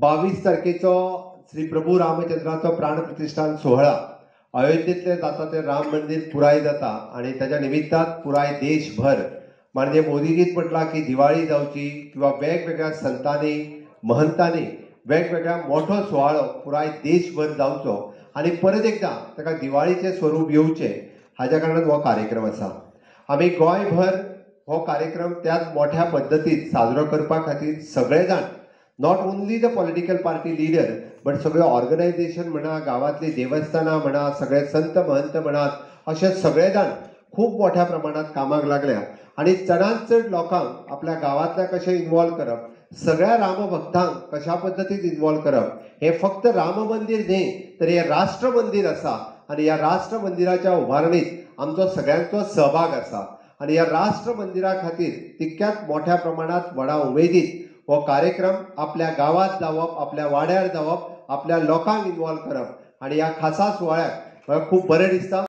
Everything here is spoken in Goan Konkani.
22 तारखेचो श्री प्रभू रामचंद्राचो प्राणप्रतिष्ठान सोहळा अयोध्येंतले जाता ते राम मंदिर पुराय जाता आनी ताच्या निमित्तान पुराय देशभर म्हणजे मोदीजीच म्हटलां की दिवाळी जावची किंवा वेगवेगळ्या संतांनी महंतांनी वेगवेगळ्या मोठो सुवाळो पुराय देशभर जावचो आनी परत एकदां ताका दिवाळीचें स्वरूप येवचें हाज्या कारणान हो कार्यक्रम आसा. आमी गोंयभर हो कार्यक्रम त्याच मोठ्या पद्दतीन साजरो करपा खातीर सगळे जाण not only the political party leader but सगळे ऑर्गनायझेशन म्हणा, गांवांतली देवस्थानां म्हणा, सगळे संत महंत म्हणात, अशे सगळे जाण खूब मोठ्या प्रमाणात कामाक लागल्या आनी चडांत चड लोकांक आपल्या गांवांतल्या कशें इन्वॉल्व करप, सगळ्या रामभक्तांक कशा पद्दतीन इन्वॉल्व करप, हें फक्त राम मंदीर न्ही तर हें राष्ट्र मंदीर आसा आनी ह्या राष्ट्र मंदिराच्या उबारणीत आमचो सगळ्यांचो सहभाग आसा आनी ह्या राष्ट्र मंदिरा खातीर तितक्याच मोठ्या प्रमाणात व्हडा उमेदीत हो कार्यक्रम आपल्या गांवांत जावप, आपल्या वाड्यार जावप, आपल्या लोकांक इन्वॉल्व करप आनी ह्या खासा सुवाळ्याक म्हाका खूब बरें दिसता.